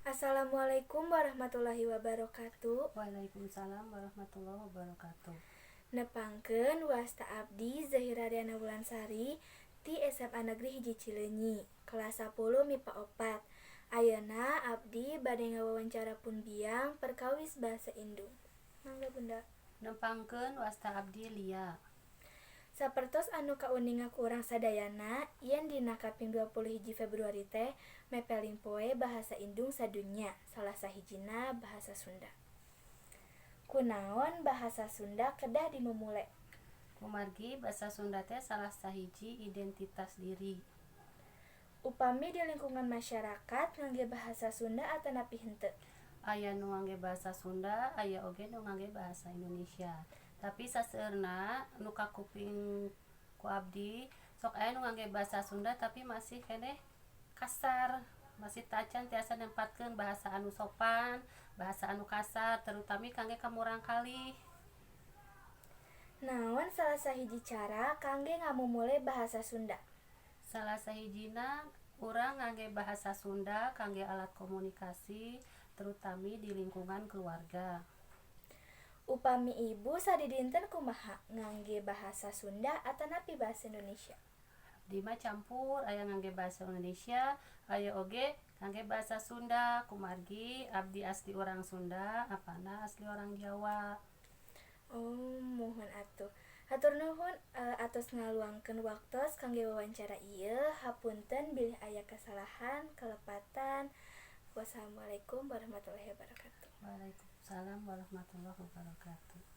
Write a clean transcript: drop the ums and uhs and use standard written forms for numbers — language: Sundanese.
Assalamualaikum warahmatullahi wabarakatuh. Waalaikumsalam warahmatullahi wabarakatuh. Nepangkeun, wasta abdi Zahira Riana Wulansari ti SMA Negeri 1 Cileunyi, kelas 10 MIPA 4. Ayeuna abdi bade ngawawancara pun biang perkawis bahasa Indung. Mangga, Bunda. Nepangkeun, wasta abdi Lia. Sapertos anu kauninga ku urang sadayana yen dina kaping 20 Februari teh mepeling Poe Bahasa Indung Sadunya, salah sahijina bahasa Sunda. Kunaon bahasa Sunda kedah dimumule? Kumargi basa Sunda teh salah sahiji identitas diri. Upami di lingkungan masyarakat ngangge bahasa Sunda atanapi henteu? Aya nu ngangge bahasa Sunda, aya oge nu ngangge bahasa Indonesia. Tapi saseueurna nu kakuping ku abdi sok aya nu ngangge bahasa Sunda, tapi masih keneh kasar, masih tacan tiasa nempatkeun bahasa anu sopan, bahasa anu kasar, terutami kangge ka murangkalih. Naon salah sahiji cara kangge ngamumule bahasa Sunda? Salah sahijina urang ngangge bahasa Sunda kangge alat komunikasi, terutami di lingkungan keluarga. Upami Ibu sadidinten kumaha, ngangge bahasa Sunda atanapi bahasa Indonesia? Abdi mah campur, aya ngangge bahasa Indonesia, aya oge ngangge bahasa Sunda, kumargi abdi asli orang Sunda, apana asli orang Jawa. Oh, muhun atuh. Hatur nuhun atos ngaluangkeun waktos kangge wawancara ieu. Hapunten bilih aya kesalahan, kelepatan. Wassalamualaikum warahmatullahi wabarakatuh. Waalaikumsalam warahmatullahi wabarakatuh.